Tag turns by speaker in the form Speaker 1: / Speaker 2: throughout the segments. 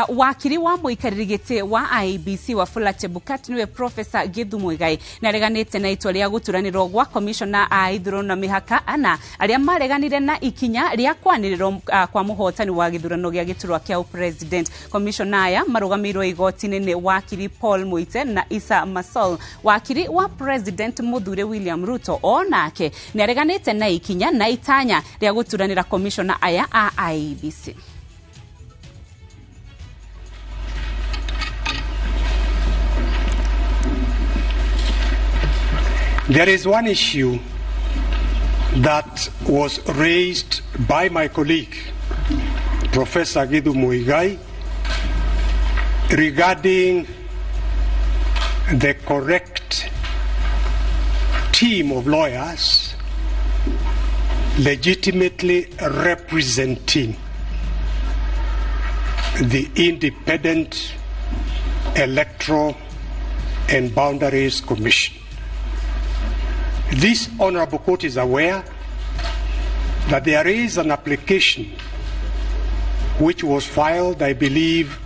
Speaker 1: Wakiri wa muikariri giti wa IEBC Wafula Chebukati niwe Professor Githu Muigai nĩareganĩte na itua rĩa gũturanĩrwo gwa commissioner a ithurano na mĩhaka ana arĩa mareganire na ikinya rĩa kwanĩrĩrwo kwa mũhotani wa gĩthurano gĩa gĩturwa kĩa president. Commissioner aya marũgamĩirwo igoti-inĩ nĩ wakiri Paul Muite na Issa Masol. Wakiri wa president Muthure William Ruto onake nĩareganĩte na ikinya na itanya rĩa gũturanĩra commissioner aya a IEBC.
Speaker 2: There is one issue that was raised by my colleague, Professor Githu Muigai, regarding the correct team of lawyers legitimately representing the Independent Electoral and Boundaries Commission. This Honorable Court is aware that there is an application which was filed, I believe,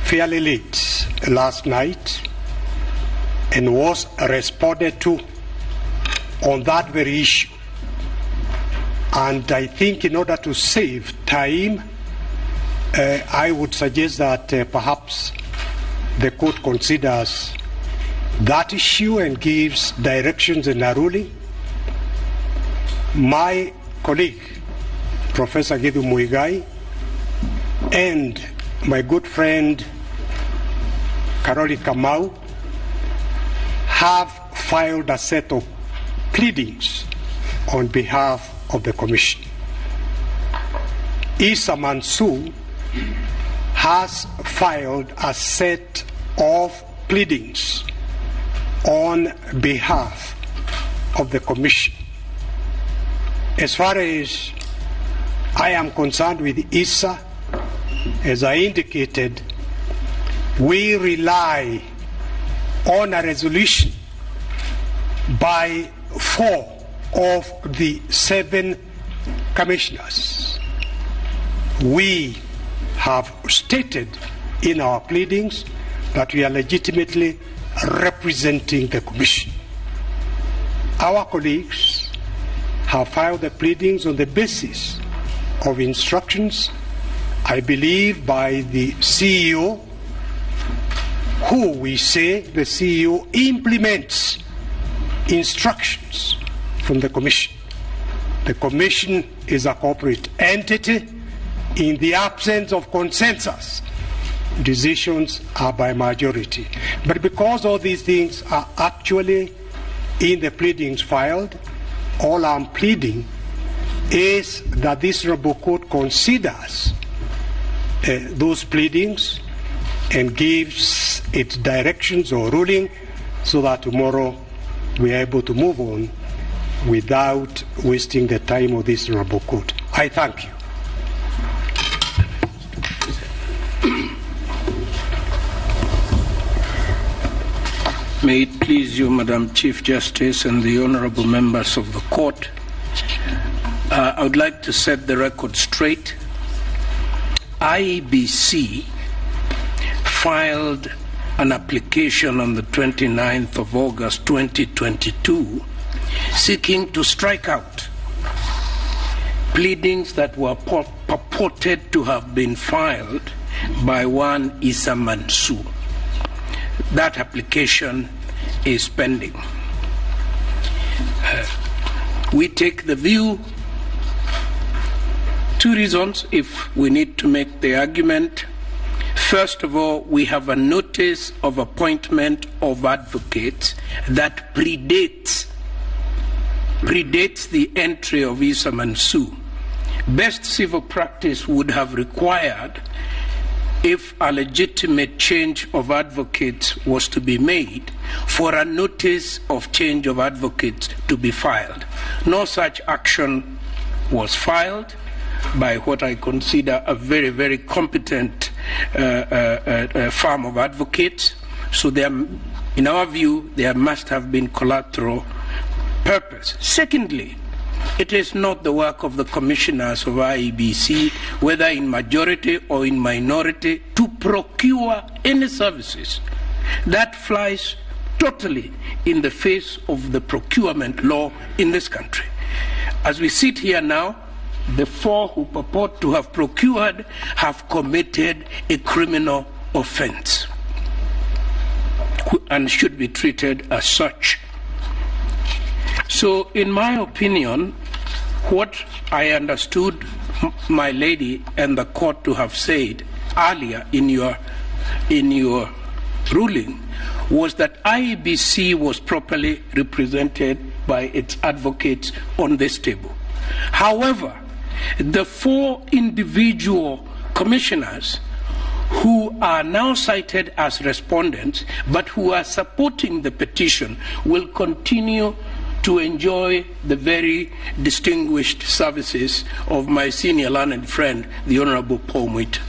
Speaker 2: fairly late last night and was responded to on that very issue. And I think in order to save time, I would suggest that perhaps the court considers that issue and gives directions in a ruling. My colleague, Professor Githu Muigai, and my good friend, Karoli Kamau, have filed a set of pleadings on behalf of the Commission. Issa Mansour has filed a set of pleadings on behalf of the Commission. As far as I am concerned with Issa, as I indicated, we rely on a resolution by 4 of the 7 commissioners. We have stated in our pleadings that we are legitimately representing the Commission. Our colleagues have filed the pleadings on the basis of instructions, I believe, by the CEO, who we say the CEO implements instructions from the Commission. The Commission is a corporate entity. In the absence of consensus, decisions are by majority. But because all these things are actually in the pleadings filed, all I'm pleading is that this Honorable Court considers those pleadings and gives its directions or ruling so that tomorrow we are able to move on without wasting the time of this Honorable Court. I thank you.
Speaker 3: May it please you, Madam Chief Justice, and the honorable members of the court. I would like to set the record straight. IEBC filed an application on the 29th of August 2022 seeking to strike out pleadings that were purported to have been filed by one Issa Mansour. That application is pending. We take the view, 2 reasons if we need to make the argument. First of all, we have a notice of appointment of advocates that predates the entry of Issa Mansour. Best civil practice would have required, if a legitimate change of advocates was to be made, for a notice of change of advocates to be filed. No such action was filed by what I consider a very, very competent firm of advocates. So there, in our view, there must have been collateral purpose. Secondly, It is not the work of the commissioners of IEBC, whether in majority or in minority, to procure any services. That flies totally in the face of the procurement law in this country. As we sit here now, the four who purport to have procured have committed a criminal offense and should be treated as such. So, in my opinion, what I understood my lady and the court to have said earlier in your ruling was that IEBC was properly represented by its advocates on this table. However, the four individual commissioners who are now cited as respondents but who are supporting the petition will continue to enjoy the very distinguished services of my senior learned friend, the Honorable Paul Muite.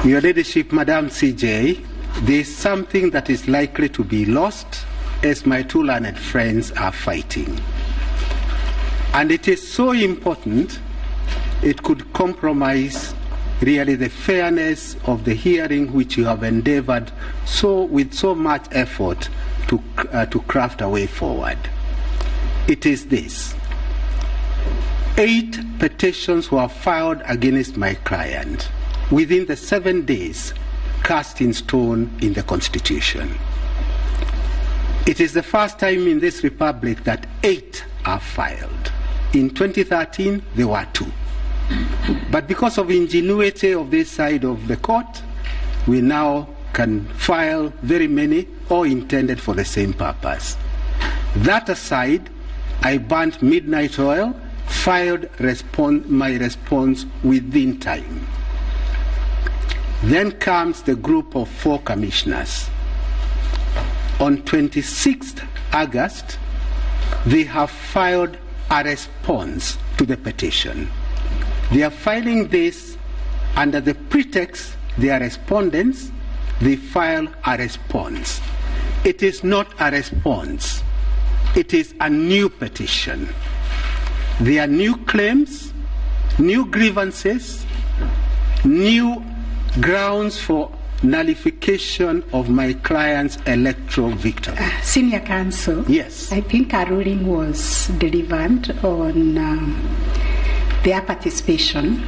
Speaker 4: Your Ladyship, Madam CJ, there is something that is likely to be lost as my two learned friends are fighting. And it is so important, it could compromise really the fairness of the hearing which you have endeavored so with so much effort to craft a way forward. It is this. 8 petitions were filed against my client within the 7 days cast in stone in the Constitution. It is the first time in this republic that 8 are filed. In 2013, there were 2. But because of ingenuity of this side of the court, we now can file very many, all intended for the same purpose. That aside, I burnt midnight oil, filed my response within time. Then comes the group of 4 commissioners. On 26th August, they have filed a response to the petition. They are filing this under the pretext they are respondents. They file a response. It is not a response. It is a new petition. There are new claims, new grievances, new grounds for nullification of my client's electoral victory.
Speaker 5: Senior Counsel,
Speaker 4: yes.
Speaker 5: I think a ruling was delivered on their participation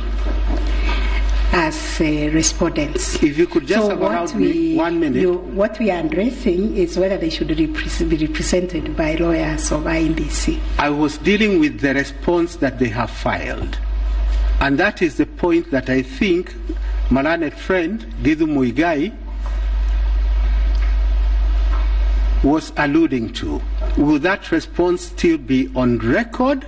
Speaker 5: as respondents.
Speaker 4: If you could just have allowed me 1 minute.
Speaker 5: What we are addressing is whether they should be represented by lawyers or by IEBC.
Speaker 4: I was dealing with the response that they have filed. And that is the point that I think my learned friend, Githu Muigai, was alluding to. Will that response still be on record,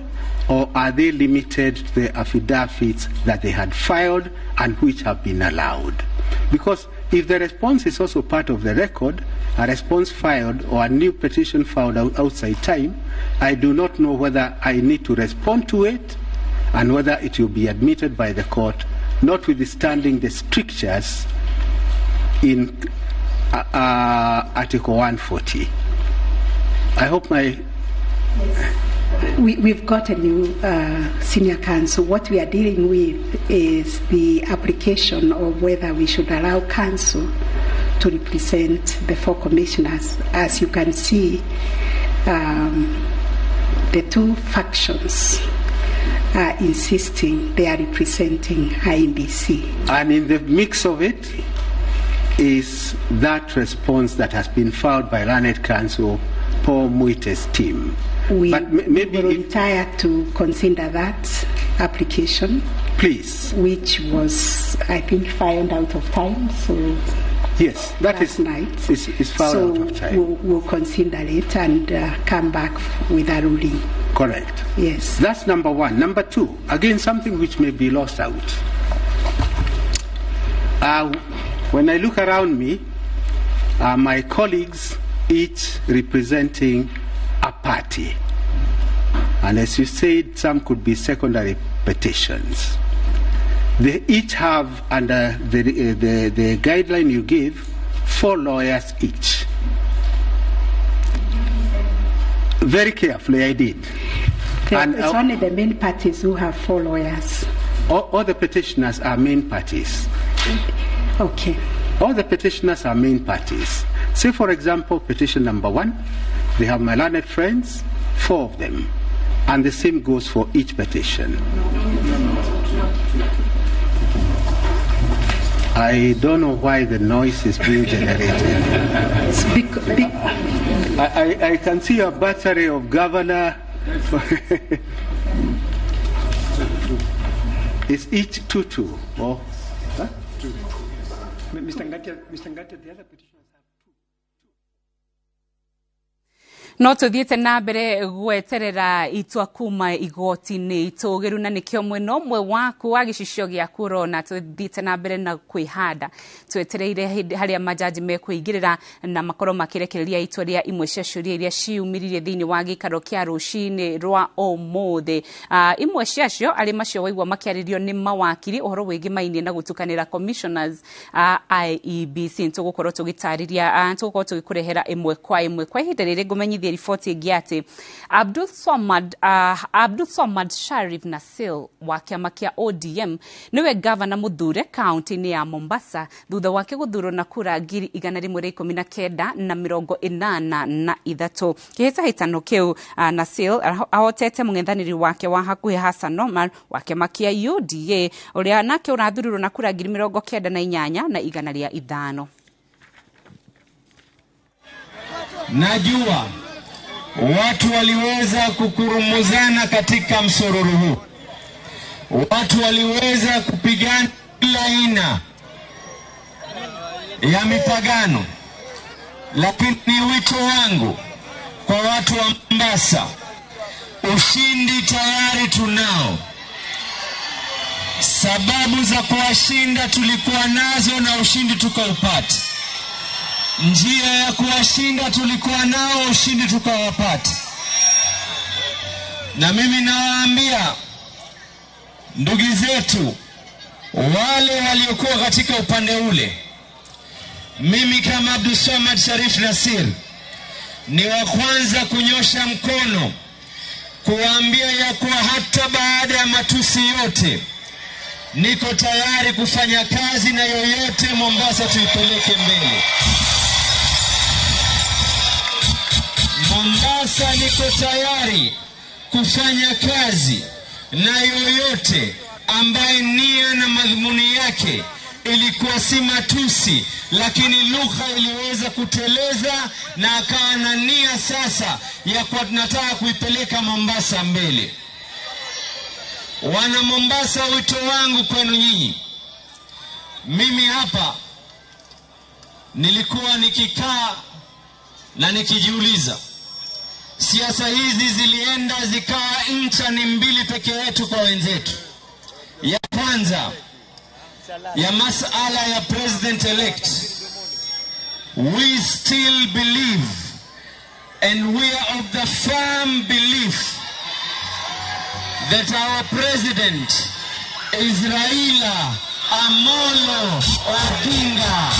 Speaker 4: or are they limited to the affidavits that they had filed and which have been allowed? Because if the response is also part of the record, a response filed or a new petition filed outside time, I do not know whether I need to respond to it and whether it will be admitted by the court, notwithstanding the strictures in Article 140. I hope my...
Speaker 5: Yes. We've got a new senior counsel. What we are dealing with is the application of whether we should allow counsel to represent the 4 commissioners. As you can see, the 2 factions are insisting they are representing IEBC.
Speaker 4: And in the mix of it is that response that has been filed by learned counsel Paul Muite's team.
Speaker 5: We will retire to consider that application.
Speaker 4: Please.
Speaker 5: Which was, I think, filed out of time. So
Speaker 4: yes, that is
Speaker 5: night.
Speaker 4: It's filed out of time.
Speaker 5: We'll consider it and come back with a ruling.
Speaker 4: Correct.
Speaker 5: Yes.
Speaker 4: That's number one. Number two, again, something which may be lost out. When I look around me, my colleagues, each representing a party. And as you said, some could be secondary petitions. They each have, under the guideline you give, 4 lawyers each. Very carefully, I did.
Speaker 5: And it's only the main parties who have 4 lawyers.
Speaker 4: All the petitioners are main parties.
Speaker 5: Okay.
Speaker 4: All the petitioners are main parties. Say, for example, petition number 1, they have my learned friends, 4 of them. And the same goes for each petition. I don't know why the noise is being generated. I can see a battery of governor. It's each 2-2. Or, huh?
Speaker 2: Mr. Ngatia, the other petitioners have 2.
Speaker 1: No tuthiete na mbere gweterera itua kuma igoti-inĩ itũgĩru na nĩkĩo mwena ũmwe waku wa gĩcicio gĩaku ũrona tuthiete na mbere na kwĩhanda twetereire harĩa majaji mekũingĩrĩra na makorwo makĩrekereria itua rĩa imwe cia ciũria iria ciumĩrire thĩinĩ wa gĩikaro kĩa rũcinĩ rwa ũmũthĩ. Imwe ciacio arĩ macio waigua makĩarĩrio nĩ mawakiri ũhoro wĩgĩmainie na gũtukanĩra commissioners IEBC. Tũgũkorwo tũgĩtarĩria, tũgũkorwo tũgĩkũrehera ĩmwe kwa ĩmwe. Kwa ihinda rĩrĩ ngũmenyithie riboti ĩngĩ atĩ Abdul Swamad Sharif Nassir wa kĩama kĩa ODM nĩwe gavana mũthure kaunti-inĩ ya Mombasa thutha wake gũthurwo na kura 119,083. Kĩhĩtahĩtano kĩu Nassir ahotete mũng'ethanĩri wake wa hakuhĩ Hassan Omar wa kĩama kĩa UDA ũrĩa nake ũrathurirwo na kura 98,105.
Speaker 6: Najua watu waliweza kukurumuzana katika msururu huu. Watu waliweza kupigana kila aina ya mipagano. Lakini wito wangu kwa watu wa Mombasa, ushindi tayari tunao. Sababu za kuwashinda tulikuwa nazo na ushindi tukaupata. Njia ya kuwashinda tulikuwa nao, ushindi tukawapata. Na mimi nawaambia ndugu zetu wale waliokuwa katika upande ule, mimi kama Abdul Swamad Sharif Nassir ni wa kwanza kunyosha mkono kuwaambia ya kuwa hata baada ya matusi yote niko tayari kufanya kazi na yoyote Mombasa tuipeleke mbele. Mombasa niko tayari kufanya kazi na yoyote ambaye nia na madhumuni yake ilikuwa si matusi, lakini lugha iliweza kuteleza na akawa na nia sasa ya kuwa tunataka kuipeleka Mombasa mbele. Wana Mombasa, wito wangu kwenu nyinyi, mimi hapa nilikuwa nikikaa na nikijiuliza, siasa hizi zilienda zikawa ncha ni mbili peke yetu kwa wenzetu. Ya kwanza ya masala ya president elect, we still believe and we are of the firm belief that our president is Raila Amolo Odinga.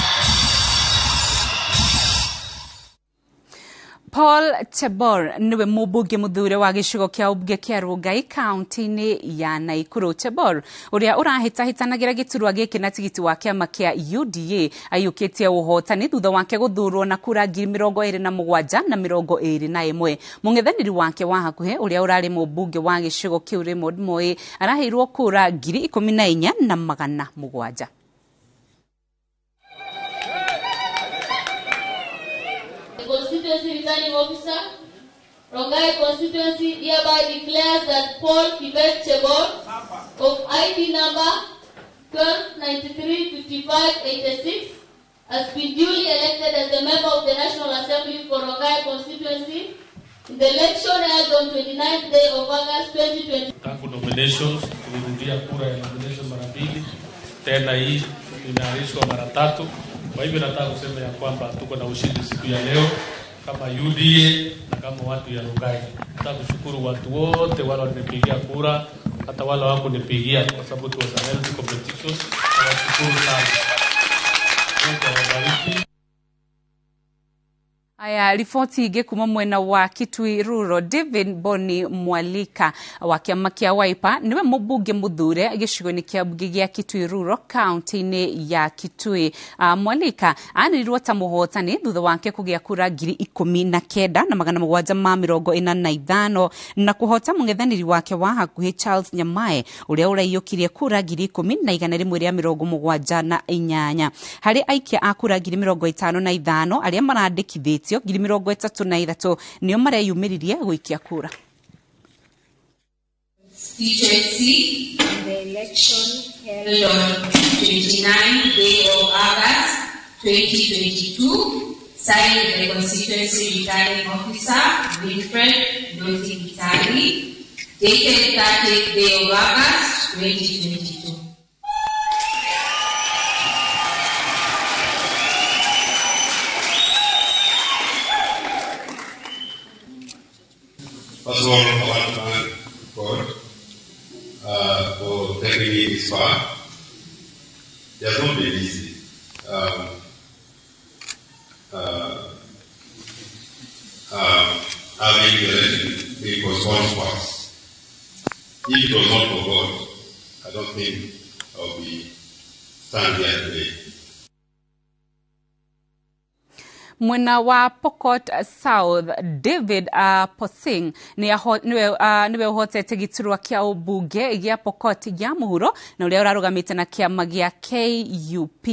Speaker 1: Paul Chebor niwe mũmbunge mũthure wa gĩcigo kĩa ũmbunge kĩa Rongai kaunti-inĩ ya Naikuru. Chebor ũrĩa ũrahĩtahĩtanagĩra gĩturwa gĩkĩ na tigiti wa kĩama kĩa UDA aiyũkĩtie ũhotani thutha wake gũthurwo na kura 27,021. Mũng'ethanĩri wake wa hakuhĩ ũrĩa ũrarĩ mũmbunge wa gĩcigo kĩu Raymond Moi araheirwo kura 14,700.
Speaker 7: Constituency Returning Officer, Rongai Constituency hereby declares that Paul Kibet Chebor of ID number 12935586 has been duly elected as a member of the National Assembly for Rongai Constituency in the election held on 29th day of August 2020.
Speaker 8: Tangu nominations, tulirudia kura ya nomination mara mbili, tena hii imeahirishwa mara tatu. Kwa hivyo nataka kusema ya kwamba tuko na ushindi siku ya leo kama UDA na kama watu ya Rongai. Nataka kushukuru watu wote wale walinipigia kura, Hata wale hawakunipigia kwa sababu it was a healthy competition. Nawashukuru sana. Mungu awabariki.
Speaker 1: Aya, riboti ingĩ kuma mwena wa Kitui Rural, David Boni Mwalika wa kĩama kĩa Wiper nĩwe mũmbunge mũthure gĩcigo-inĩ kĩa mbunge gĩa Kitui Rural kaunti-inĩ ya Kitui. Mwalika anĩrĩirwo ta mũhotani thutha wake kũgĩa kura 19,745 na kũhota mũng'ethanĩri wake wa hakuhĩ Charles Nyamae ũrĩa ũraiyũkirie kura 10,178. Harĩ aikia a kura 55,000 arĩa marandĩkithĩtio, 33,000 nĩo mareyumĩririe gũikia kura.
Speaker 9: Constituency in the election held on 29th day of August 2022, signed the constituency returning officer, Wilfred Ndoti Gitali, dated 30th day of August 2022.
Speaker 10: First of all, I want to thank God for taking me this far. It has not been easy. Having the election being postponed twice. If it was not for God, I don't think I'll be standing here today.
Speaker 1: Mwena wa Pokot South, David Posing niwe ũhotete gĩturwa kĩa ũmbunge gĩa Pokot ya mũhuro na ũrĩa ũrarũgamĩte na kĩama gĩa KUP.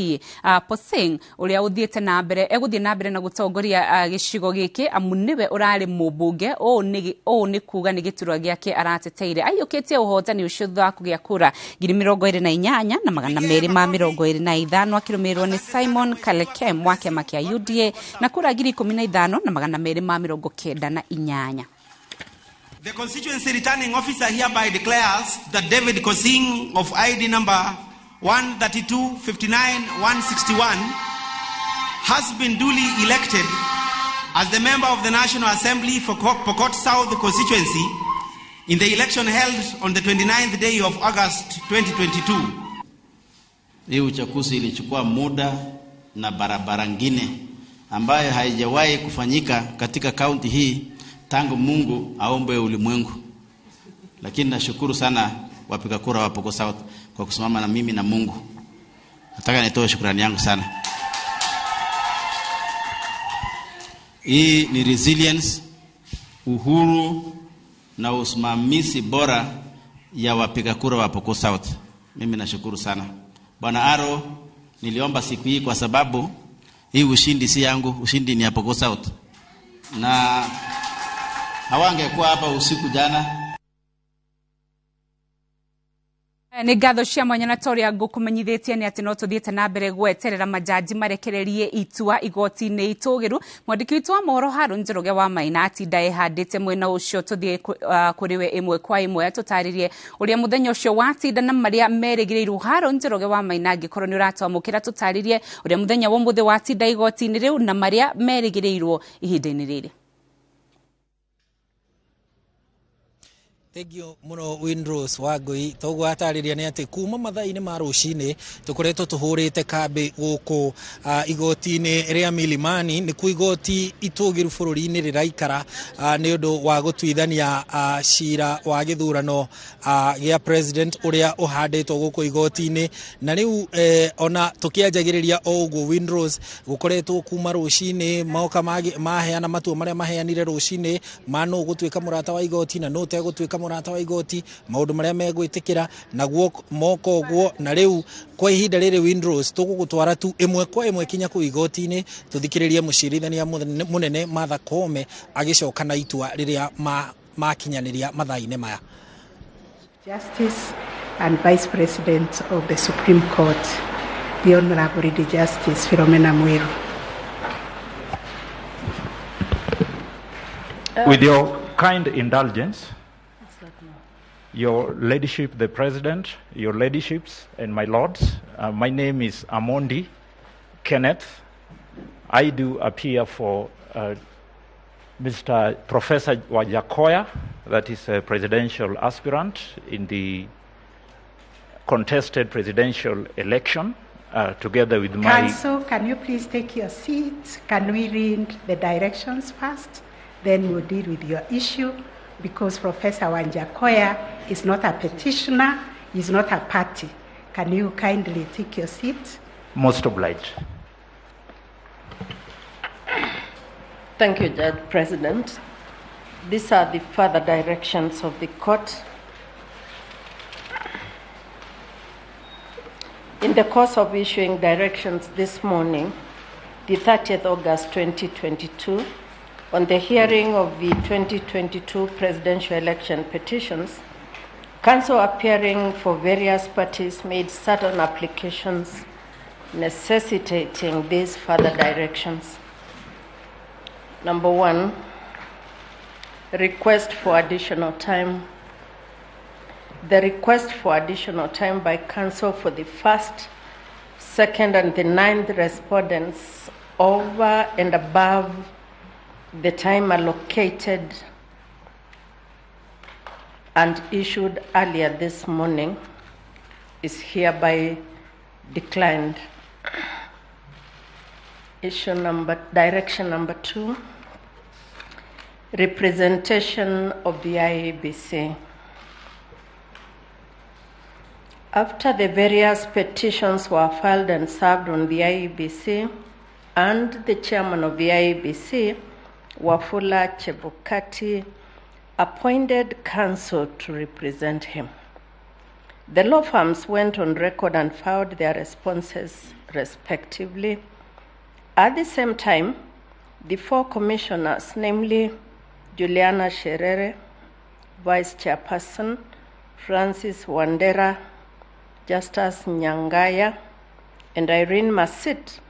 Speaker 1: Posing ũrĩa ũthiĩte na mbere egũthiĩ na mbere na gũtongoria gĩcigo gĩkĩ amu nĩwe ũrarĩ mũmbunge. Ũũ nĩ kuga nĩ gĩturwa gĩake arateteire. Aiyũkĩtie ũhotani ũcio thutha wa kũgĩa kura 28,225 akĩrũmĩrĩrwo nĩ Simon Kalekem wa kĩama kĩa UDA na kura 15,298.
Speaker 11: The constituency returning officer hereby declares that David Kosing of ID number 132-59-161 has been duly elected as the member of the National Assembly for Pokot South constituency in the election held on the 29th day of August 2022.
Speaker 12: Hii uchaguzi ilichukua muda na barabara ngine ambayo haijawahi kufanyika katika kaunti hii tangu Mungu aombe ulimwengu. Lakini nashukuru sana wapiga kura wa Pokot South kwa kusimama na mimi na Mungu. Nataka nitoe shukrani yangu sana. Hii ni resilience, uhuru na usimamizi bora ya wapiga kura wa Pokot South. Mimi nashukuru sana. Bwana Aro, niliomba siku hii kwa sababu hii ushindi si yangu, ushindi ni ya Pokot South. Na hawangekuwa hapa usiku jana.
Speaker 1: Nĩ ngatho cia mwanya na toria ngũkũmenyithĩtie nĩ atĩ no tũthiĩte na mbere gweterera majaji marekererie itua igoti-inĩ itũgĩru. Mwandĩki witũ wa mohoro Harũn Njoroge wa Maina atinda ehandĩte mwena ũcio, tũthiĩ kũrĩ we ĩmwe kwa ĩmwe atũtarĩrie ũrĩa mũthenya ũcio watinda na marĩa merĩgĩrĩirwo. Harũn Njoroge wa Maina, angĩkorwo nĩ ũratwamũkĩra, tũtarĩrie ũrĩa mũthenya wa ũmũthĩ watinda igoti-inĩ rĩu na marĩa merĩgĩrĩirwo ihinda-inĩ rĩrĩ.
Speaker 13: Thengiũ mũno Windrose Wangui. Toguo atarĩria nĩ atĩ kuma mathaa-inĩ ma rũcinĩ tũkoretwo tũhũrĩte kambĩ gũkũ igoti-inĩ rĩa Milimani, nĩkuo igoti itũgĩru bũrũri-inĩ rĩraikara nĩ ũndũ wa gũtuithania cira wa gĩthurano gĩa president ũrĩa ũhandĩtwo gũkũ igoti-inĩ. Na rĩu ona tũkĩanjagĩrĩria o ũguo Windrose, gũkoretwo kuma rũcinĩ moka maheana matua marĩa maheanire rũcinĩ ma nũ gũtuĩka mũrata wa igoti na nũ ũtegũtuĩka mũrata wa igoti, maũndũ marĩa megwĩtĩkĩra naguo moka ũguo. Na rĩu kwa ihinda rĩrĩ Windrose tũgũgũtwara tu ĩmwe kwa ĩmwe kinya kũu igoti-inĩ tũthikĩrĩrie mũcirithania mũnene Martha Koome agĩcoka na itua rĩrĩa makinyanĩria mathaa-inĩ maya.
Speaker 5: Justice and Vice President of the Supreme Court, the Honorable Lady Justice Philomena Mwilu.
Speaker 14: With your kind indulgence, Your Ladyship, the President, Your Ladyships, and my Lords, my name is Amondi Kenneth. I do appear for Mr. Professor Wajackoyah, that is a presidential aspirant in the contested presidential election, together with my...
Speaker 5: Counsel, can you please take your seat? Can we read the directions first? Then we'll deal with your issue, because Professor Wajackoyah is not a petitioner, he's not a party. Can you kindly take your seat?
Speaker 14: Most obliged.
Speaker 15: Thank you, Judge President. These are the further directions of the court. In the course of issuing directions this morning, the 30th August 2022, on the hearing of the 2022 presidential election petitions, counsel appearing for various parties made certain applications necessitating these further directions. Number one, request for additional time. The request for additional time by counsel for the first, second, and the ninth respondents over and above the time allocated and issued earlier this morning is hereby declined. Issue number, direction number two, representation of the IEBC. After the various petitions were filed and served on the IEBC and the chairman of the IEBC, Wafula Chebukati, appointed counsel to represent him. The law firms went on record and filed their responses respectively. At the same time, the four commissioners, namely Juliana Sherere, Vice Chairperson, Francis Wandera, Justus Nyangaya, and Irene Masit,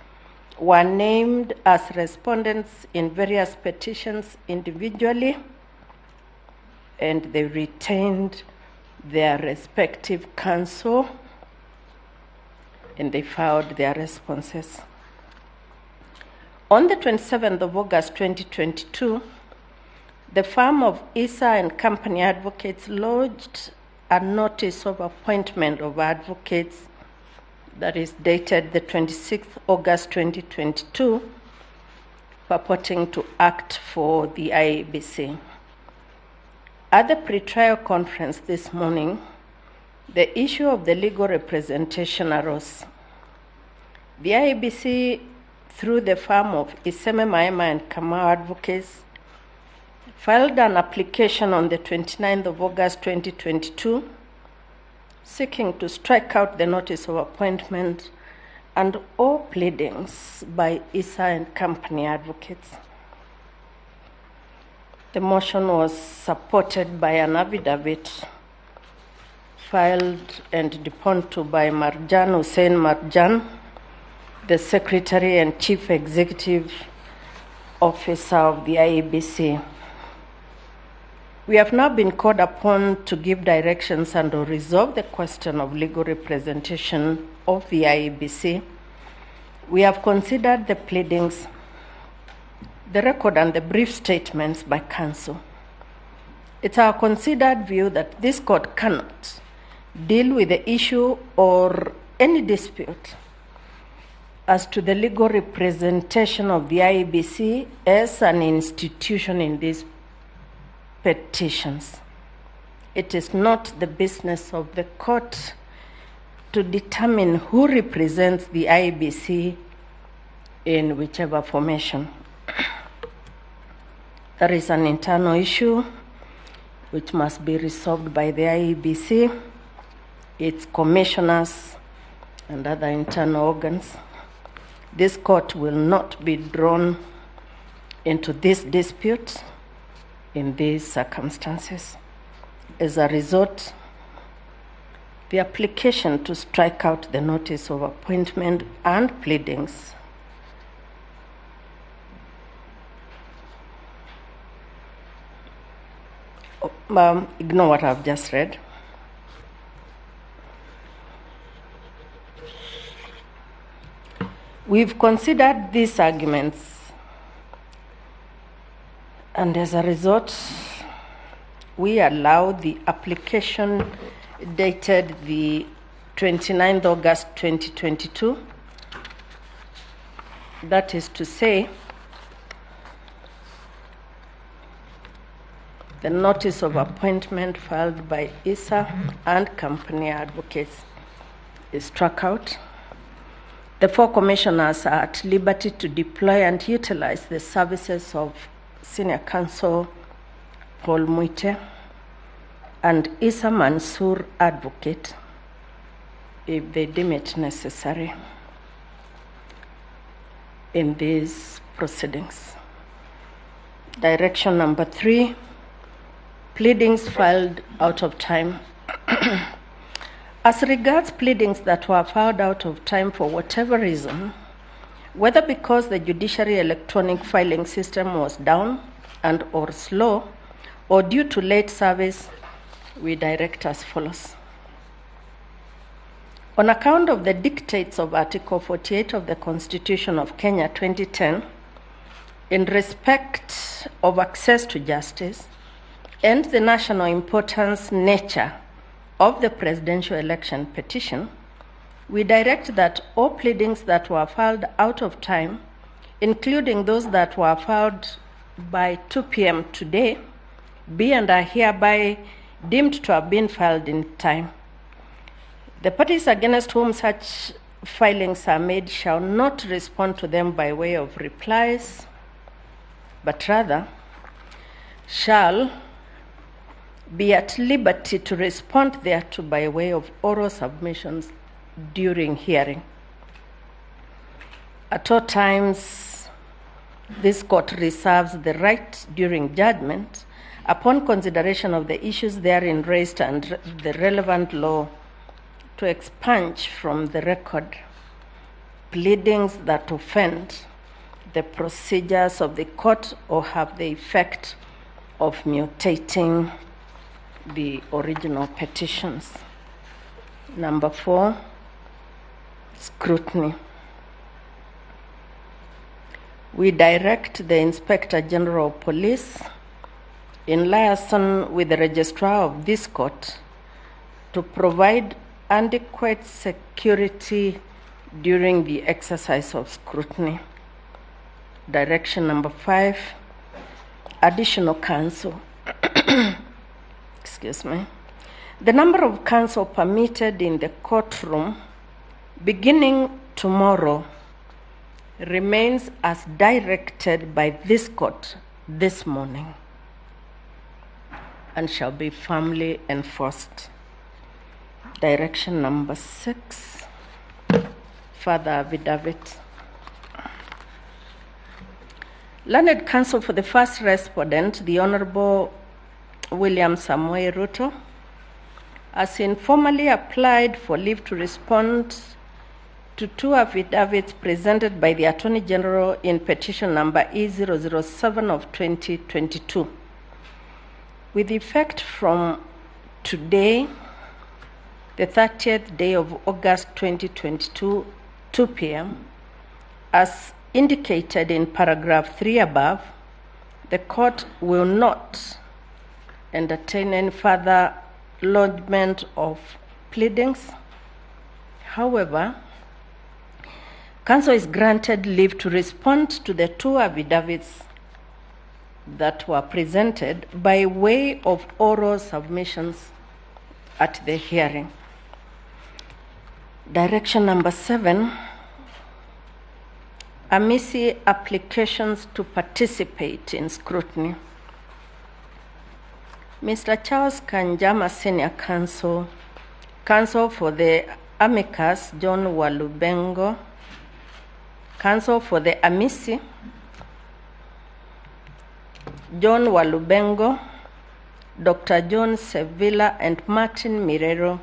Speaker 15: were named as respondents in various petitions individually, and they retained their respective counsel, and they filed their responses. On the 27th of August 2022, the firm of Issa and Company Advocates lodged a notice of appointment of advocates that is dated the 26th August 2022, purporting to act for the IEBC. At the pretrial conference this morning, the issue of the legal representation arose. The IEBC, through the firm of Iseme Maema and Kamau Advocates, filed an application on the 29th of August 2022, seeking to strike out the notice of appointment and all pleadings by Issa and Company Advocates. The motion was supported by an affidavit filed and deponed to by Marjan Hussein Marjan, the Secretary and Chief Executive Officer of the IEBC. We have now been called upon to give directions and to resolve the question of legal representation of the IEBC. We have considered the pleadings, the record, and the brief statements by counsel. It's our considered view that this court cannot deal with the issue or any dispute as to the legal representation of the IEBC as an institution in these petitions. It is not the business of the court to determine who represents the IEBC in whichever formation. That is an internal issue which must be resolved by the IEBC, its commissioners, and other internal organs. This court will not be drawn into this dispute in these circumstances. As a result, the application to strike out the notice of appointment and pleadings ignore what I've just read. We've considered these arguments And as a result, we allow the application dated the 29th August 2022. That is to say, the notice of appointment filed by Issa and Company Advocates is struck out. The four commissioners are at liberty to deploy and utilize the services of Senior Counsel Paul Muite and Issa Mansour Advocate if they deem it necessary in these proceedings. Direction number 3, pleadings filed out of time. As regards pleadings that were filed out of time for whatever reason, whether because the judiciary electronic filing system was down and or slow, or due to late service, we direct as follows. On account of the dictates of Article 48 of the Constitution of Kenya 2010, in respect of access to justice and the national importance nature of the presidential election petition, we direct that all pleadings that were filed out of time, including those that were filed by 2 p.m. today, be and are hereby deemed to have been filed in time. The parties against whom such filings are made shall not respond to them by way of replies, but rather shall be at liberty to respond thereto by way of oral submissions during hearing. At all times, this court reserves the right during judgment, upon consideration of the issues therein raised and the relevant law, to expunge from the record pleadings that offend the procedures of the court or have the effect of mutating the original petitions. Number 4, scrutiny. We direct the Inspector General of Police, in liaison with the Registrar of this court, to provide adequate security during the exercise of scrutiny. Direction number 5, additional counsel. Excuse me. The number of counsel permitted in the courtroom beginning tomorrow remains as directed by this court this morning and shall be firmly enforced. Direction number 6, further affidavit. Learned counsel for the first respondent, the Honorable William Samoei Ruto, has informally applied for leave to respond to 2 affidavits presented by the Attorney General in petition number E007 of 2022. With effect from today, the 30th day of August 2022, 2 p.m., as indicated in paragraph 3 above, the court will not entertain any further lodgment of pleadings. However, counsel is granted leave to respond to the 2 affidavits that were presented by way of oral submissions at the hearing. Direction number 7, Amisi applications to participate in scrutiny. Mr. Charles Kanjama, Senior Counsel, Counsel for the Amicus, John Walubengo, Counsel for the Amisi, John Walubengo, Dr. John Sevilla, and Martin Mirero,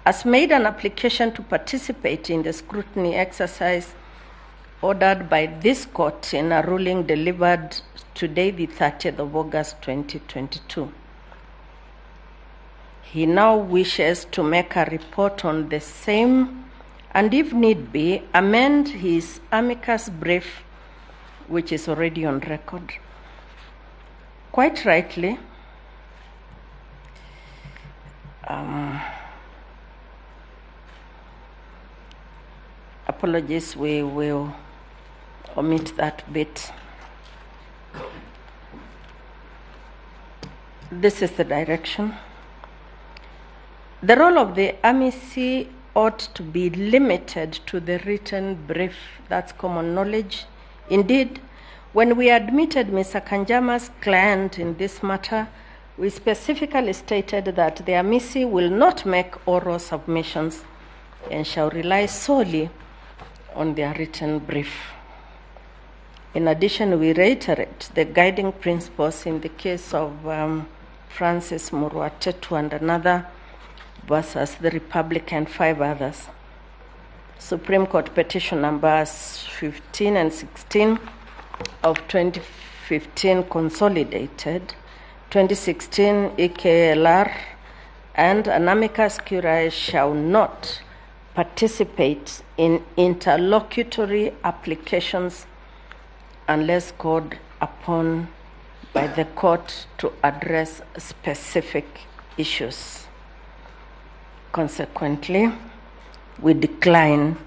Speaker 15: has made an application to participate in the scrutiny exercise ordered by this court in a ruling delivered today, the 30th of August, 2022. He now wishes to make a report on the same and, if need be, amend his amicus brief, which is already on record. Quite rightly, apologies, we will omit that bit. This is the direction. The role of the amici ought to be limited to the written brief. That's common knowledge. Indeed, when we admitted Mr. Kanjama's client in this matter, we specifically stated that the amici will not make oral submissions and shall rely solely on their written brief. In addition, we reiterate the guiding principles in the case of Francis Muruatetu and another versus the Republic and 5 others. Supreme Court petition numbers 15 and 16 of 2015 consolidated, 2016 EKLR, and an amicus curiae shall not participate in interlocutory applications unless called upon by the court to address specific issues. Consequently, we decline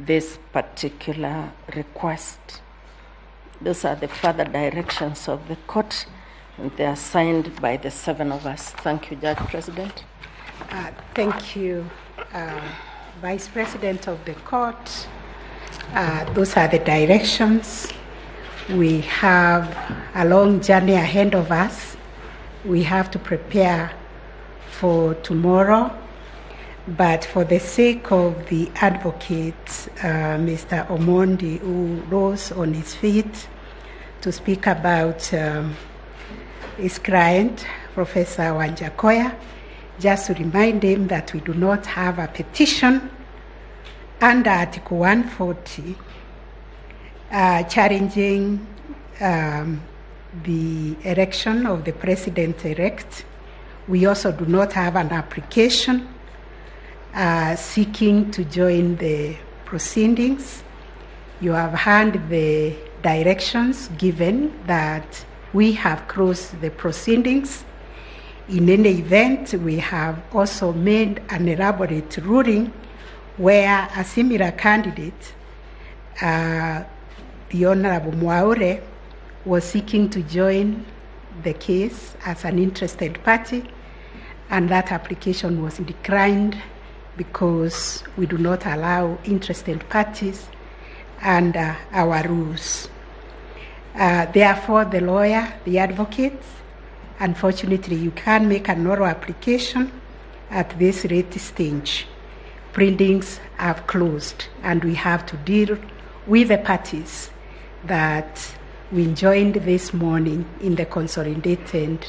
Speaker 15: this particular request. Those are the further directions of the court, and they are signed by the 7 of us. Thank you, Judge President.
Speaker 5: Thank you, Vice President of the court. Those are the directions. We have a long journey ahead of us. We have to prepare for tomorrow. But for the sake of the advocate, Mr. Omondi, who rose on his feet to speak about his client, Professor Wajackoyah, just to remind him that we do not have a petition under Article 140 challenging the election of the president-elect. We also do not have an application seeking to join the proceedings. You have heard the directions given that we have closed the proceedings. In any event, we have also made an elaborate ruling where a similar candidate, the Honorable Mwaure, was seeking to join the case as an interested party, and that application was declined because we do not allow interested parties under our rules. Therefore, the lawyer, the advocates, unfortunately, you can't make an oral application at this late stage. Pleadings have closed, and we have to deal with the parties that we joined this morning in the consolidated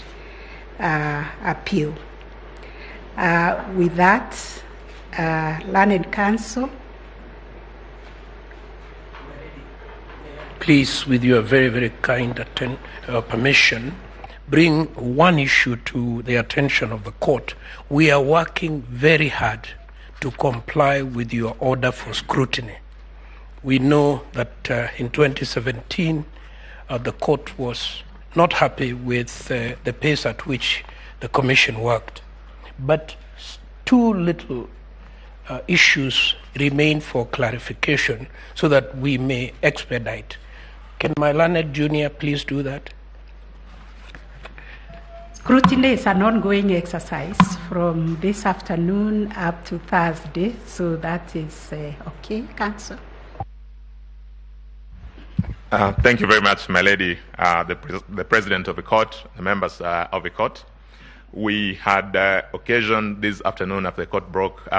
Speaker 5: appeal. With that, Learned Counsel.
Speaker 3: Please, with your very, very kind permission, bring one issue to the attention of the court. We are working very hard to comply with your order for scrutiny. We know that in 2017, the court was not happy with the pace at which the commission worked. But too little issues remain for clarification so that we may expedite. Can my learned junior please do that?
Speaker 5: Scrutiny is an ongoing exercise from this afternoon up to Thursday, so that is okay, Counsel.
Speaker 10: Thank you very much, my lady, the President of the court, the members of the court. We had occasion this afternoon after the court broke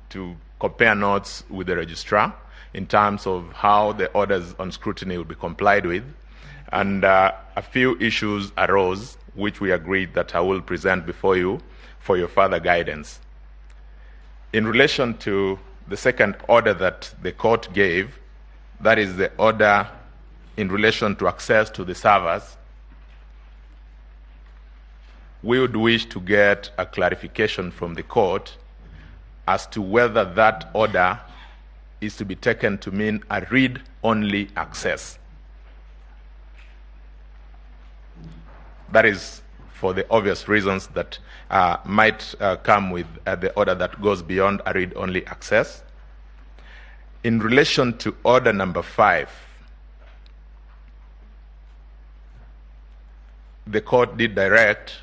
Speaker 10: to compare notes with the registrar in terms of how the orders on scrutiny would be complied with. And a few issues arose, which we agreed that I will present before you for your further guidance. In relation to the second order that the court gave, that is the order in relation to access to the servers, we would wish to get a clarification from the court as to whether that order is to be taken to mean a read-only access. That is for the obvious reasons that might come with the order that goes beyond a read-only access. In relation to order number 5, the court did direct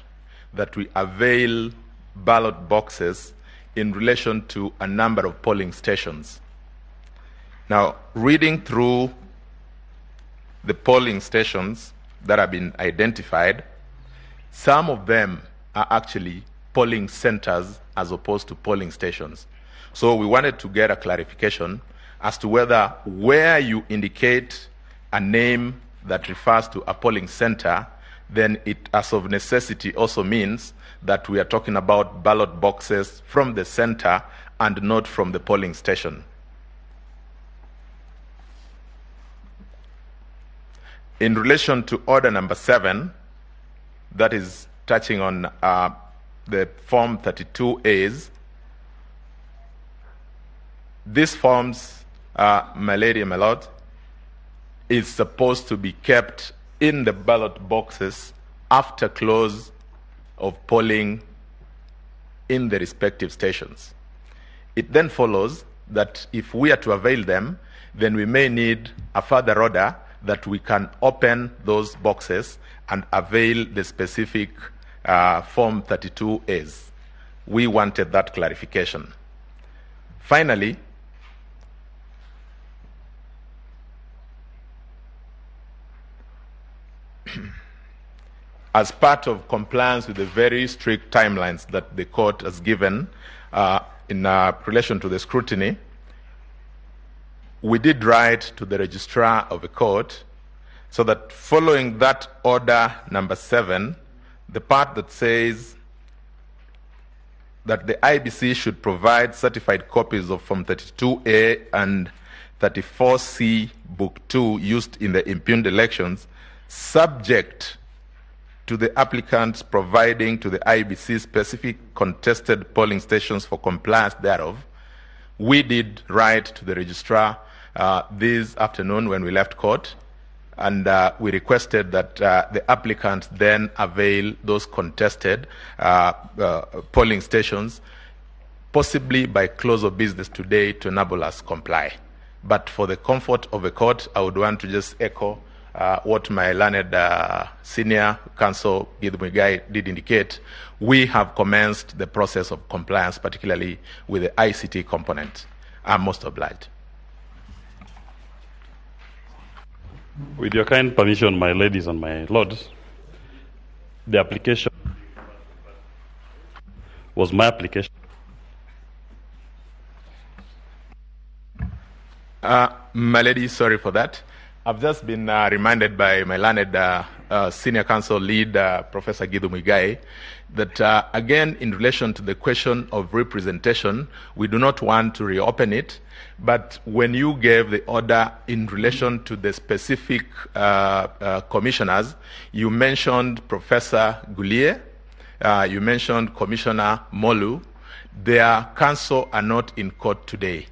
Speaker 10: that we avail ballot boxes in relation to a number of polling stations. Now, reading through the polling stations that have been identified, some of them are actually polling centers as opposed to polling stations. So we wanted to get a clarification as to whether where you indicate a name that refers to a polling center, then it, as of necessity, also means that we are talking about ballot boxes from the center and not from the polling station. In relation to order number 7, that is touching on the Form 32As, these forms, my lady and my lord, is supposed to be kept in the ballot boxes after close of polling in the respective stations. It then follows that if we are to avail them, then we may need a further order that we can open those boxes and avail the specific Form 32As. We wanted that clarification. Finally, as part of compliance with the very strict timelines that the court has given in relation to the scrutiny, we did write to the registrar of the court so that following that order number 7, the part that says that the IBC should provide certified copies of Form 32A and 34C Book 2 used in the impugned elections, subject to the applicants providing to the IBC specific contested polling stations for compliance thereof. We did write to the registrar this afternoon when we left court, and we requested that the applicants then avail those contested polling stations, possibly by close of business today, to enable us comply. But for the comfort of the court, I would want to just echo what my learned senior counsel Githu Muigai did indicate. We have commenced the process of compliance, particularly with the ICT component. I'm most obliged.
Speaker 8: With your kind permission, my ladies and my lords, the application was my application.
Speaker 10: My lady, sorry for that. I've just been reminded by my learned senior counsel lead, Professor Githu Muigai, that again, in relation to the question of representation, we do not want to reopen it, but when you gave the order in relation to the specific commissioners, you mentioned Professor Gulier, you mentioned Commissioner Molu. Their counsel are not in court today.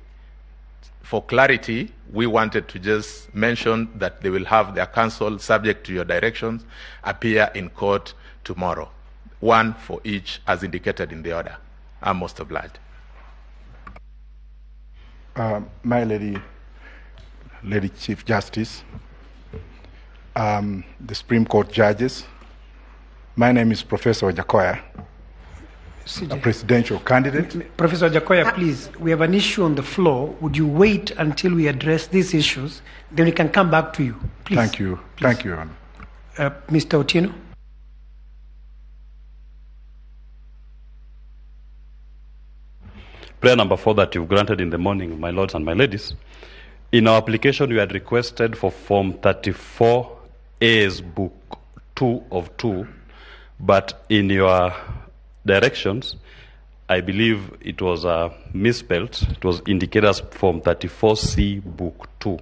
Speaker 10: For clarity, we wanted to just mention that they will have their counsel, subject to your directions, appear in court tomorrow. One for each, as indicated in the order. I'm most obliged.
Speaker 16: My lady, Lady Chief Justice, the Supreme Court judges, my name is Professor Wajackoyah, a presidential candidate.
Speaker 17: Professor Wajackoyah, please, we have an issue on the floor. Would you wait until we address these issues? Then we can come back to you. Please.
Speaker 16: Thank you.
Speaker 17: Please.
Speaker 16: Thank you, Your Honor.
Speaker 17: Mr. Otieno?
Speaker 8: Prayer number 4 that you've granted in the morning, my lords and my ladies. In our application, we had requested for Form 34A's Book 2 of 2, but in your directions, I believe it was misspelled. It was indicated as Form 34C Book 2.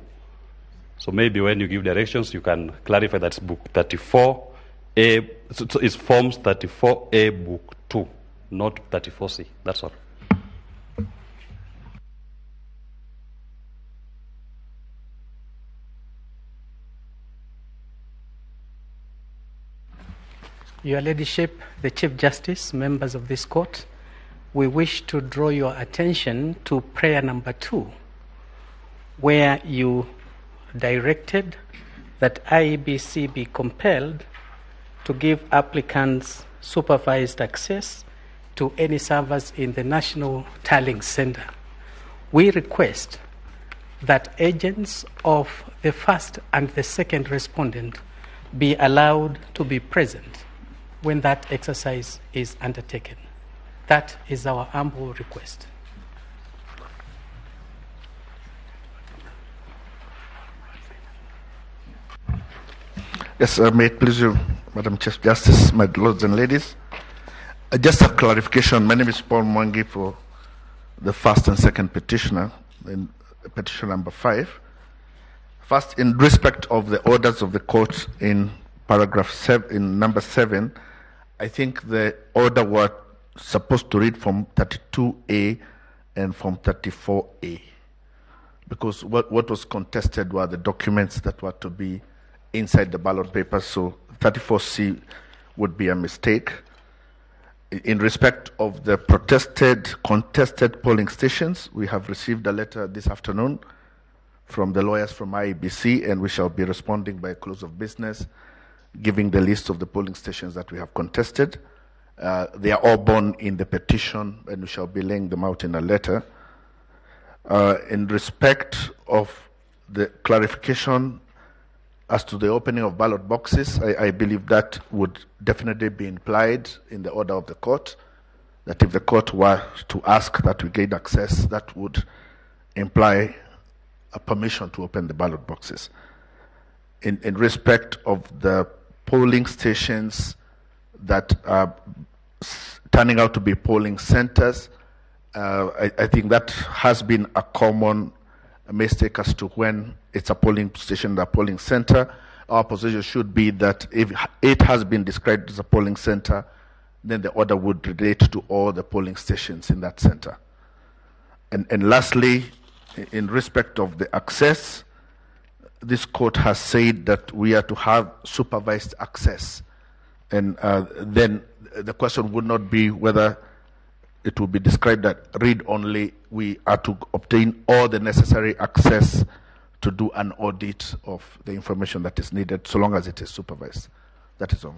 Speaker 8: So maybe when you give directions, you can clarify that's Book 34A. So it's Forms 34A Book 2, not 34C. That's all.
Speaker 18: Your Ladyship, the Chief Justice, members of this court, we wish to draw your attention to prayer number 2, where you directed that IEBC be compelled to give applicants supervised access to any servers in the National Tallying Center. We request that agents of the first and the second respondent be allowed to be present when that exercise is undertaken. That is our humble request.
Speaker 19: Yes, may it please you, Madam Chief Justice, my lords and ladies. Just a clarification, my name is Paul Mwangi for the first and second petitioner, in petition number 5. First, in respect of the orders of the court in paragraph 7, in number 7, I think the order was supposed to read from 32A and from 34A, because what was contested were the documents that were to be inside the ballot paper, so 34C would be a mistake. In respect of the contested polling stations, we have received a letter this afternoon from the lawyers from IEBC, and we shall be responding by close of business, giving the list of the polling stations that we have contested. They are all borne in the petition, and we shall be laying them out in a letter. In respect of the clarification as to the opening of ballot boxes, I believe that would definitely be implied in the order of the court, that if the court were to ask that we gain access, that would imply a permission to open the ballot boxes. In respect of the polling stations that are turning out to be polling centers, I think that has been a common mistake as to when it's a polling station, a polling center. Our position should be that if it has been described as a polling center, then the order would relate to all the polling stations in that center. And lastly, in respect of the access, this court has said that we are to have supervised access. And then the question would not be whether it will be described that read only. We are to obtain all the necessary access to do an audit of the information that is needed, so long as it is supervised. That is all.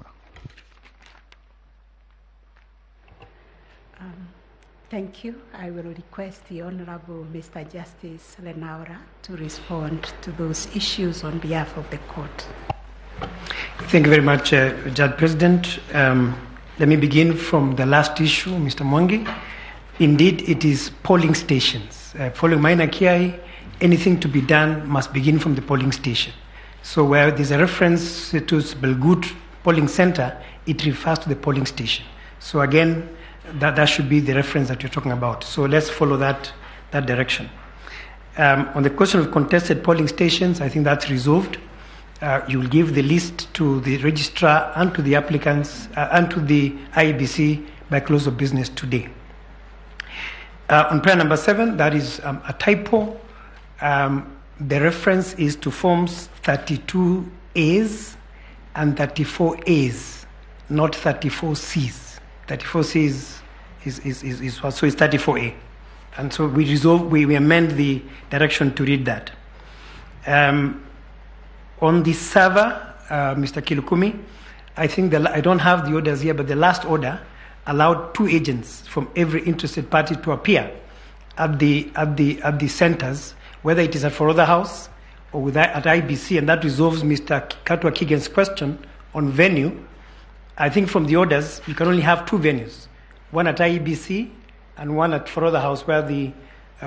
Speaker 5: Thank you. I will request the Honorable Mr. Justice Lenaura to respond to those issues on behalf of the court.
Speaker 17: Thank you very much, Judge President. Let me begin from the last issue, Mr. Mwangi. Indeed, it is polling stations. Following Maina Kiai, anything to be done must begin from the polling station. So where there's a reference to Belgut polling center, it refers to the polling station. So again, that should be the reference that you're talking about. So let's follow that direction. On the question of contested polling stations, I think that's resolved. You will give the list to the registrar and to the applicants and to the IEBC by close of business today. On prayer number 7, that is a typo. The reference is to forms 32As and 34As, not 34Cs. 34C is so it's 34A. And so we resolve, we amend the direction to read that. On the server, Mr. Kilukumi, I think I don't have the orders here, but the last order allowed 2 agents from every interested party to appear at the centers, whether it is at Forodha House or at IBC, and that resolves Mr. Katwa Kigen's question on venue. I think from the orders, you can only have 2 venues, one at IEBC and one at Forodha House, where the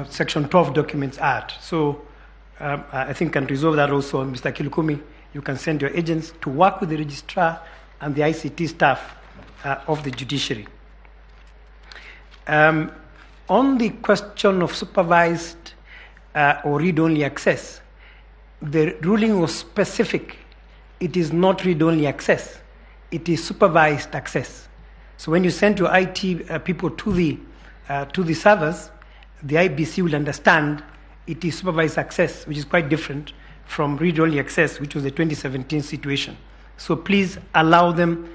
Speaker 17: Section 12 documents are at. So I think can resolve that also. Mr. Kilukumi, you can send your agents to work with the registrar and the ICT staff of the judiciary. On the question of supervised or read-only access, the ruling was specific. It is not read-only access. It is supervised access. So when you send your IT people to the servers, the IBC will understand it is supervised access, which is quite different from read-only access, which was the 2017 situation. So please allow them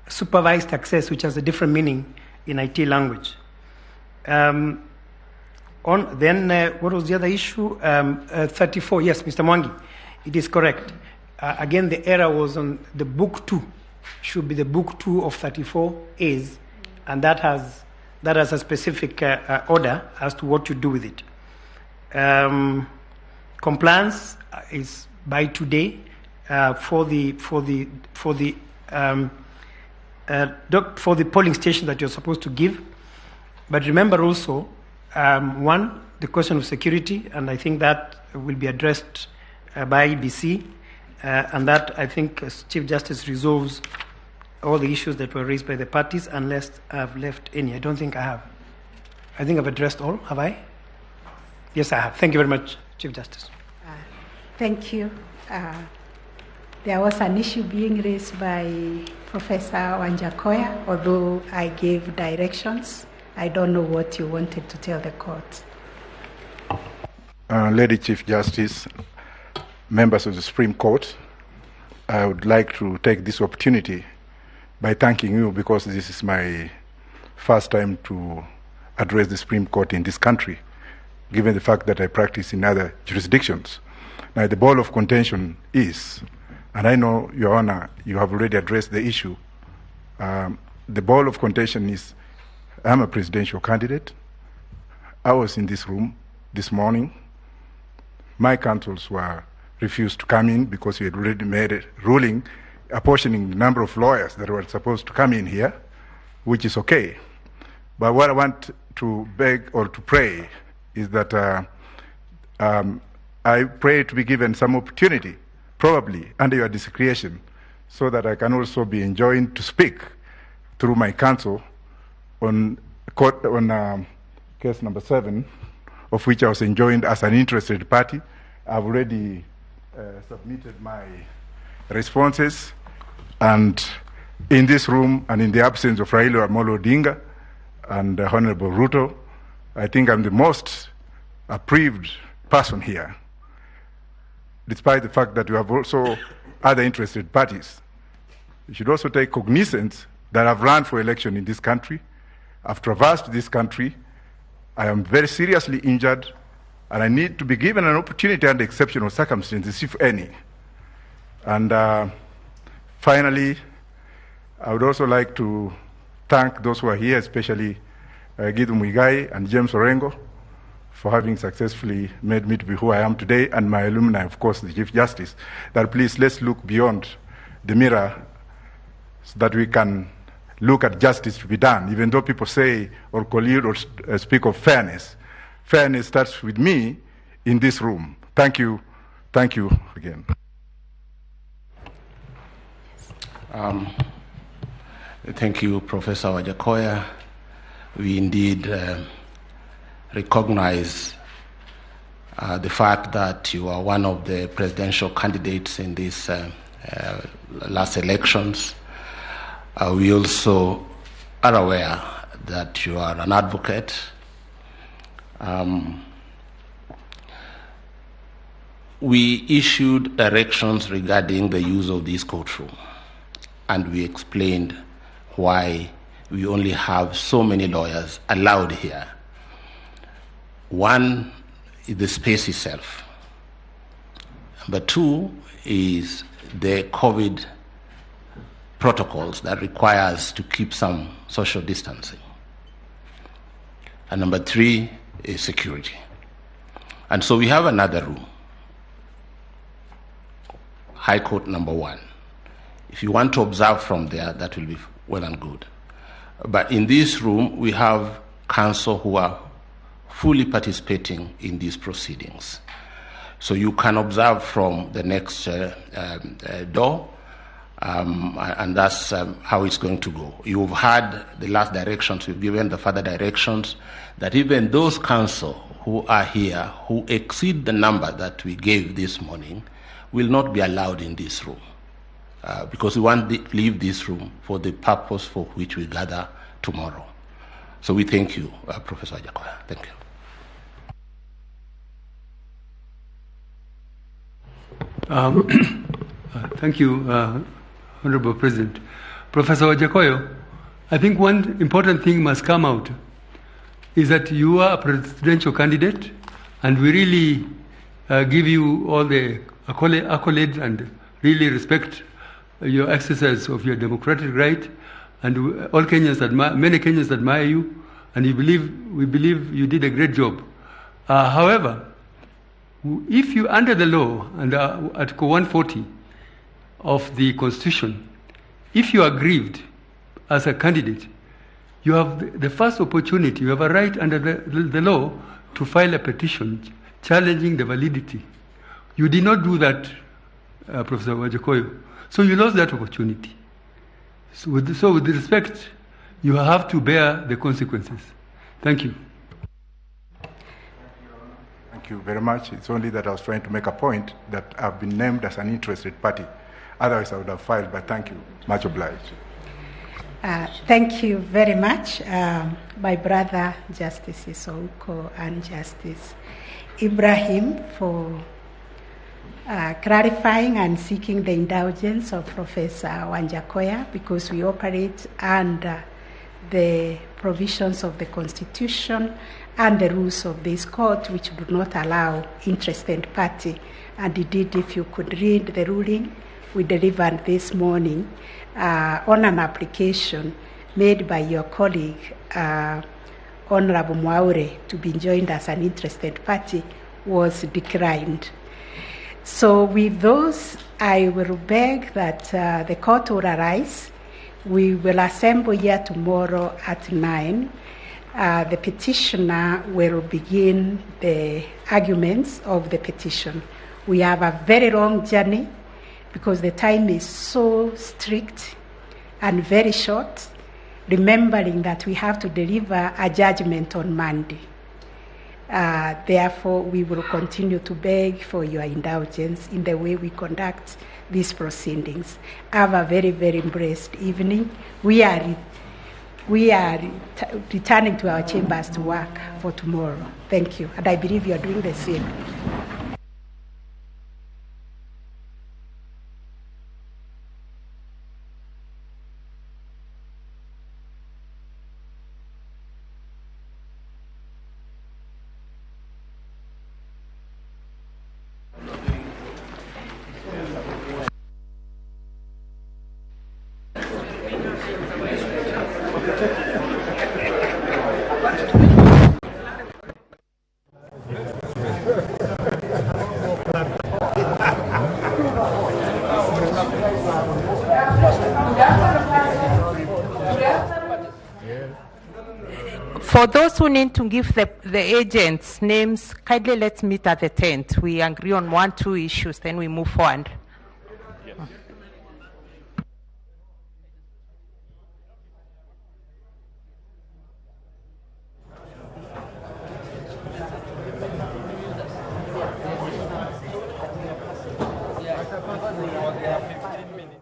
Speaker 17: supervised access, which has a different meaning in IT language. Then, what was the other issue? 34, yes, Mr. Mwangi, it is correct. Again, the error was on the book 2, should be the book 2 of 34 A's, and that has a specific order as to what you do with it. Compliance is by today for the polling station that you're supposed to give. But remember also, one, the question of security, and I think that will be addressed by IEBC, and that I think as Chief Justice resolves all the issues that were raised by the parties, unless I've left any. I don't think I have. I think I've addressed all, have I? Yes, I have. Thank you very much, Chief Justice.
Speaker 5: Thank you. There was an issue being raised by Professor Wajackoyah, although I gave directions. I don't know what you wanted to tell the court.
Speaker 16: Lady Chief Justice, members of the Supreme Court, I would like to take this opportunity by thanking you, because this is my first time to address the Supreme Court in this country, given the fact that I practice in other jurisdictions. Now, the ball of contention is, and I know, Your Honor, you have already addressed the issue. The ball of contention is, I'm a presidential candidate. I was in this room this morning. My counsels were refused to come in because we had already made a ruling apportioning the number of lawyers that were supposed to come in here, which is okay. But what I want to beg or to pray is that I pray to be given some opportunity, probably under your discretion, so that I can also be enjoined to speak through my counsel on court, on case number 7, of which I was enjoined as an interested party. I've already submitted my responses, and in this room and in the absence of Raila Amolo Odinga and Honorable Ruto, I think I'm the most aggrieved person here, despite the fact that we have also other interested parties. You should also take cognizance that I've run for election in this country. I've traversed this country. I am very seriously injured, and I need to be given an opportunity under exceptional circumstances, if any. And finally, I would also like to thank those who are here, especially Githu Muigai and James Orengo, for having successfully made me to be who I am today, and my alumni, of course, the Chief Justice, that please let's look beyond the mirror so that we can look at justice to be done, even though people say or collude or speak of fairness. Fairness starts with me in this room. Thank you. Thank you again.
Speaker 4: Thank you, Professor Wajackoyah. We indeed recognize the fact that you are one of the presidential candidates in these last elections. We also are aware that you are an advocate. We issued directions regarding the use of this courtroom, and we explained why we only have so many lawyers allowed here. One is the space itself. Number two is the COVID protocols that require us to keep some social distancing. And number three is security. And so we have another room, High Court number 1. If you want to observe from there, that will be well and good. But in this room, we have counsel who are fully participating in these proceedings. So you can observe from the next door, and that's how it's going to go. You've had the last directions we've given, the further directions, that even those counsel who are here, who exceed the number that we gave this morning, will not be allowed in this room, because we want to leave this room for the purpose for which we gather tomorrow. So we thank you, Professor Wajackoyah. Thank you.
Speaker 20: Thank you, Honorable President. Professor Wajackoyah, I think one important thing must come out is that you are a presidential candidate, and we really give you all the accolades and really respect your exercise of your democratic right, and all Kenyans admire, many Kenyans admire you, and we believe you did a great job. However, if you, under the law, under Article 140 of the Constitution, if you are aggrieved as a candidate, you have the first opportunity, you have a right under the law to file a petition challenging the validity. You did not do that, Professor Wajackoyah. So you lost that opportunity. So with respect, you have to bear the consequences. Thank you.
Speaker 16: Thank you very much. It's only that I was trying to make a point that I've been named as an interested party. Otherwise, I would have filed, but thank you. Much obliged.
Speaker 5: Thank you very much, my brother, Justice Ouko and Justice Ibrahim, for clarifying and seeking the indulgence of Professor Wajackoyah, because we operate under the provisions of the Constitution and the rules of this court, which do not allow interested party. And indeed, if you could read the ruling we delivered this morning on an application made by your colleague, Honorable Mwaure, to be joined as an interested party, was declined. So with those, I will beg that the court will arise. We will assemble here tomorrow at 9. The petitioner will begin the arguments of the petition. We have a very long journey because the time is so strict and very short, remembering that we have to deliver a judgment on Monday. Therefore, we will continue to beg for your indulgence in the way we conduct these proceedings. Have a very, very blessed evening. We are returning to our chambers to work for tomorrow. Thank you. And I believe you are doing the same.
Speaker 15: For those who need to give the agents names, kindly let's meet at the tent. We agree on 1, 2 issues, then we move forward.
Speaker 8: Yes.
Speaker 16: Minutes.